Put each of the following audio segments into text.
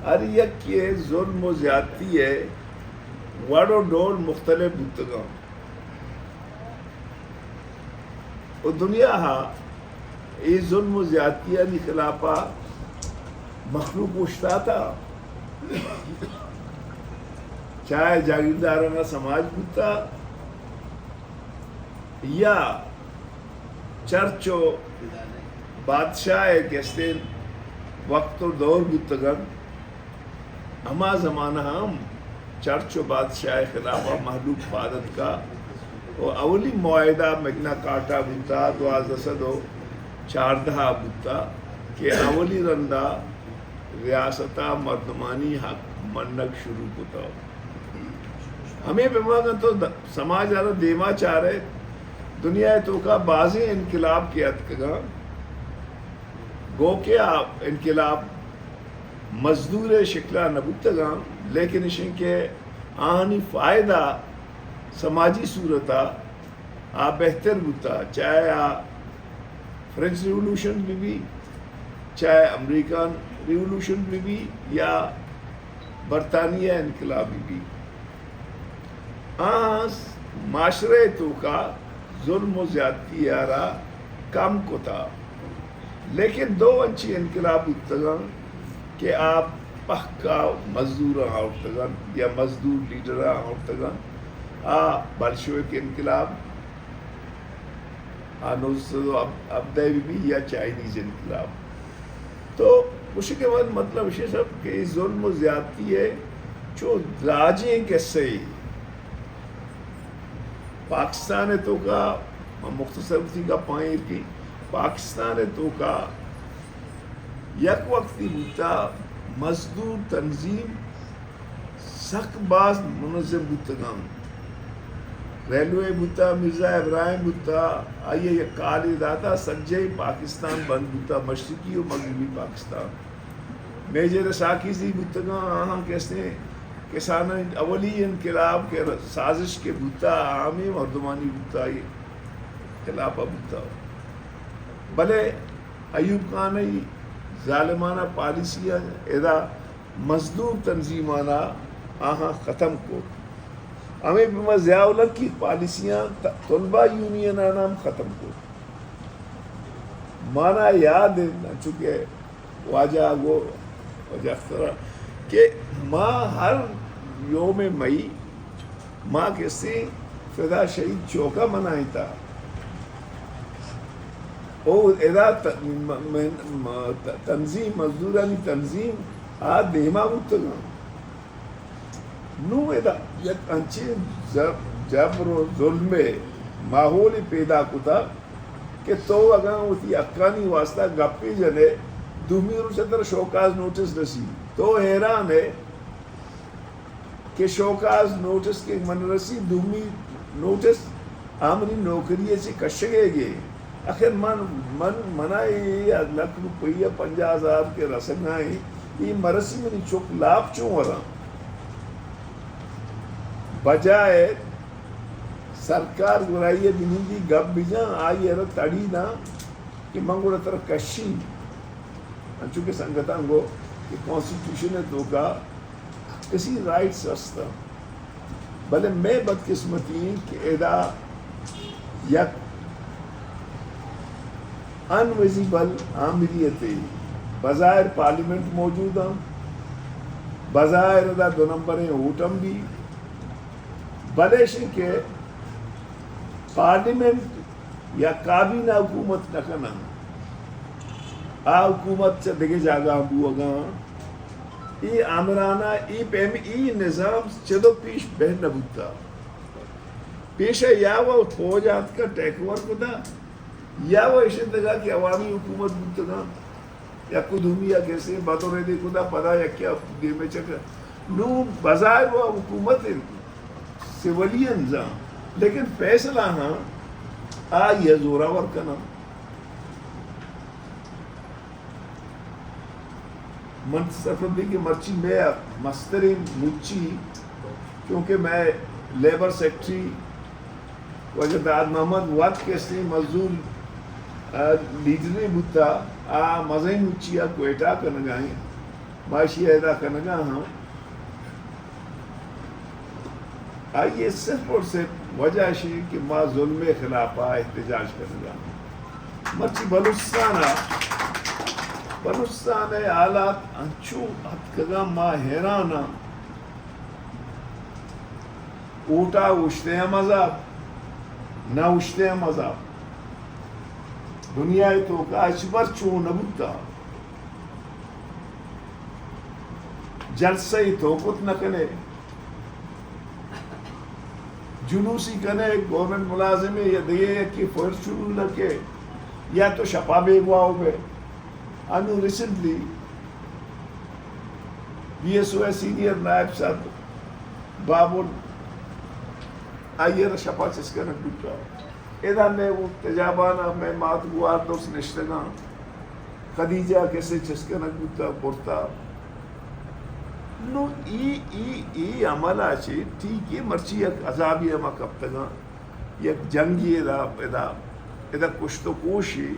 ہر یکے ءِ ظلم و زیادتی ءِ وڑ و ڈول مختلف بوتگاں و دنیا ءَ اے ظلم و زیادتیانی خلاف ءَ مخلوق اوشتاتا، چاہے جاگیردارانہ سماج بوتا یا چرچ و بادشاہ ءِ کہ استیں وقت و دور بوتگ انت، ہما زمانہ ہم چرچ و بادشاہ ءِ خلاف ءَ مہلوک پاد اتکا و اولی معاہدہ مگنا کارٹا بوتا، دوازدہ سد و چاردہ ءَ بوتا کہ اولی رندا ریاست ءَ مردمانی حق منگ شروع کتا۔ ہمے پیما اگاں تو د-، سماج ءَ را دیما چارئے، دنیا ءِ توکا بازیں انقلاب کہ اتکگاں، گو کہ آ انقلاب مزدور ءِ شکل ءَ نہ بوتگاں، لیکن اشیں کہ آہانی فائدہ سماجی صورت ءَ آ بہتر بوتا، چاہے آ فرنچ ریولوشن بہ بی، چاہے امریکن ریولوشن بہ بی یا برطانیہ انقلاب بہ بی۔ آہاں معاشرہ ءِ توکا ظلم و زیادتی ءَ را کم کتا، لیکن دو انچیں انقلاب بوتگاں کہ آ پہکا مزدوراں آورتگاں یا مزدور لیڈراں آورتگاں۔ آ بلشوک انقلاب، آ نوزدہ سد و ہبدہ بہ بی یا چائنیز انقلاب۔ تو گوشے کہ من مطلب اشی سب کہ اے ظلم و زیادتی ءِ چو دراجیں قصہ ءِ پاکستان ءِ توکا، من مختصر وتی گپاں ایر کیں، پاکستان ءِ توکا یک وقتی بوتا مزدور تنظیم سک باز منظم بوتگاں۔ ریلوے بوتا، مرزا ابراہیم بوتا، آئی ءَ یک کالے داتا، سجہیں پاکستان بند بوتا، مشرقی و مغربی پاکستان۔ میجر اسحاق زئی بوتگاں، آہاں کہ استیں کسانیں اولی انقلاب کہ سازش کہ بوتا، عامی مردمانی بوتا، آئی خلاف بوتا۔ بلے ایوب خان ءِ ظالمانہ پالیسی ءَ ادا مزدور تنظیمانا آہاں ختم کت۔ ہمے پیما ضیاء الحق ءِ پالیسیاں ط-، طلبہ یونینانا ہم ختم کت۔ مانا یاد انت، انچو کہ واجہ گو، واجہ اختر ءَ کہ ما ہر یوم مئی ما کسے فدا شہید چوکا منائینتا۔ او ادا ت-، م-، م-، م-، ت-، تنظیم، مزدورانی تنظیم آ دیما بوتگاں۔ نوں ادا یک انچیں جب-، جبر و ظلم ءِ ماحولے پیدا کتا کہ تو اگاں وتی حقانی واسطہ گپے جنئے، دومی روچ ءَ ترا شوکاز نوٹس رسی، تو حیران ئے کہ شوکاز نوٹس کہ من رسی، دومی نوٹس آ منی نوکری ءَ چہ کشگ ءَ گے۔ آخر من، من، منا اے یک لکھ روپیہ پنجاہ ہزار کہ رسگا ایں، اے مرسی منی چک لاپ چون وراں؟ بجائے سرکار گڑا آئی ءَ بنندی گپ بجاں، آئی ءَ را تڑی داں کہ من گڑا ترا کشی۔ انچو کہ سنگتاں گو کہ کانسٹیٹیوشن ءِ توکا کسی رائٹس است، بلے مئے بدقسمتی انت کہ ادا یک انویزیبل آمریتے، بظاہر پارلیمنٹ موجود انت، بظاہر ادا دو نمبریں ووٹ ہم بی، بلے اشیں کہ پارلیمنٹ یا کابینہ حکومت نہ کناں، آ حکومت چہ دگہ جاگہ بوگاں۔ اے آمرانہ اے پیم اے نظام چدو پیش بہ نہ بوتا۔ پیش ءَ یا وہ فوج آتکا ٹیک اوور کتا، یا وہ اشتگا کہ عوامی حکومت بوتگاں۔ یک و دومی ءَ کسے بدو ردے کتا، پدا یکے ءَ دیم ءَ چکر۔ نوں بظاہر وہ حکومت انت، سویلینز آں، لیکن فیصلہ ہاں آئی ءَ زوراور کناں۔ من صرف بھی کہ مرچی مئے مستریں مچی، چونکہ مئے لیبر سیکرٹری واجہ داد محمد وت کسیں مزدور، آ، لیڈرے بوتا، آ مزنیں مچی ءَ کوئٹہ کنگا ایں۔ ما اشی ء ادا کنگا ہاں۔ آئی ء صرف اور صرف وجہ اشی کہ ما ظلم ء خلاف ء احتجاج کنگا ہاں۔ مرچی بلوچستان ء، بلوچستان ء حالات انچو اتکگاں، ما حیران ہاں۔ اوٹا اوشتے ہم عذاب، نہ اوشتے ہم عذاب۔ دنیا ء توکا ہچبر چو نہ بوتا۔ جلسہ ای تو کت نہ کنے، جلوسی کنے، گورنمنٹ ملازمے یا دگہ یکے فورچونر کے، یا تو شپا بیگواہ بے۔ انو ریسنٹلی بی ایس او ء سینئر نائب صاحب بابل، آئی ء را شپا چست کنگ بوتا۔ ادا مئے تجابان ء مئے مات گوار دوست نشتگاں۔ خدیجہ کسے چست کنگ بوتا، برتا۔ نو ای، ای، ای عمل ء چہ ٹھیک ہے، مرچی یک عذابی ء ما کپتگاں، یک جنگی ادا، ادا، ادا کشت و کوشی۔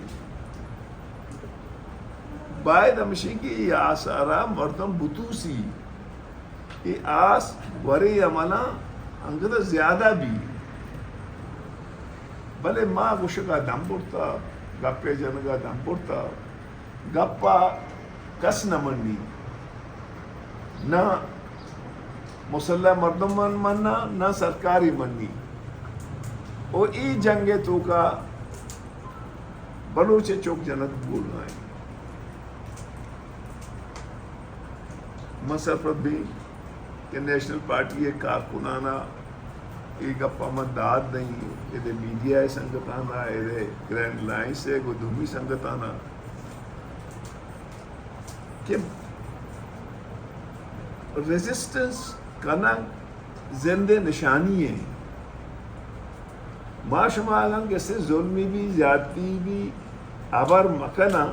باید ہمشی کہ ای آسارا مردم بتوسی۔ اے آس گورے عملاں انگت زیادہ بی، بلے ما گوشگا دم برتا، گپے جنگا دم برتا، گپا کس نہ منی، نہ مسلح مردم من منا، نہ سرکاری منی۔ او ای جنگ توکا بلوچ چوک جنگ بولگائیں۔ من سرپد بیں کہ نیشنل پارٹی ء کارکنان ء اے گپ ء من داد دئیں، ادے میڈیا ء سنگتان ء، ادے گرینڈ الائنس ء گوں دومی سنگتان ء کہ ریزسٹنس کنگ زند ء نشانی ء۔ ما شما اگاں کسے ظلمی بی، زیادتی بی، ہبر مکناں،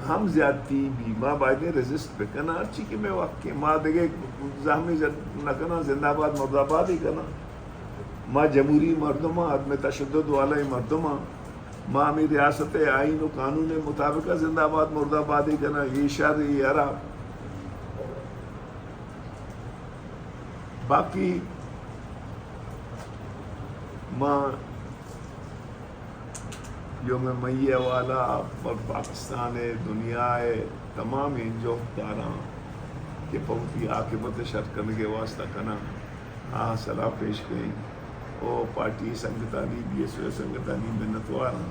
ہم زیادتی بی، ما بایدیں ریزسٹ بکناں، ہرچی کہ مئے وقت کہ ما دگہ زحمی نکناں، زندہ باد مردہ باد ہی کناں۔ ما جمہوری مردماں، عدم تشدد والے مردماں، ما ہمیں ریاست آئین و قانون مطابق زندہ باد مردہ باد ہی کناں، یہ شر، یہ حرام۔ باقی ما یوم مئی ء حوالہ ء پاکستان ء دنیا ء تمامیں جہدکاراں کہ پہ وتی عاقبت ء شر کنگ ء واستہ کناں، آہاں سلاہ پیش کئیں و پارٹی سنگتانی، بی ایس او سنگتانی منتوار آں۔